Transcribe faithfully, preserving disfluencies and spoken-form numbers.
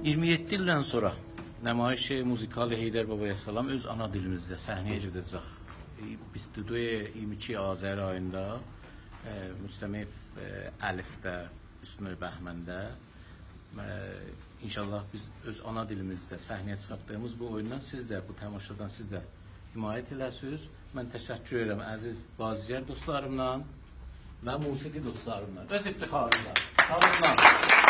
اییرمی یئددی ایلدن سونرا نمایش موزیکال حیدر بابایا سلام اؤز آنا دیلیمیزده صحنه‌یه گئده‌جک. ائ، بیست و دو، اییرمی ایکی آذر آییندا، ائ، مجتمع، ائ، الفده، حسن بهمنده. ائ، ان‌شاءالله بیز اؤز آنا دیلیمیزده صحنه‌یه چیخاردیغیمیز بو اویوندان سیز ده، بو تماشادان سیز ده حمایت ائله‌سیز. من تشکر ائدیرم عزیز بازیگر دوستلاریمدان و موسیقی دوستلاریمدان. اؤز افتخاریمدان. ساغ اولون.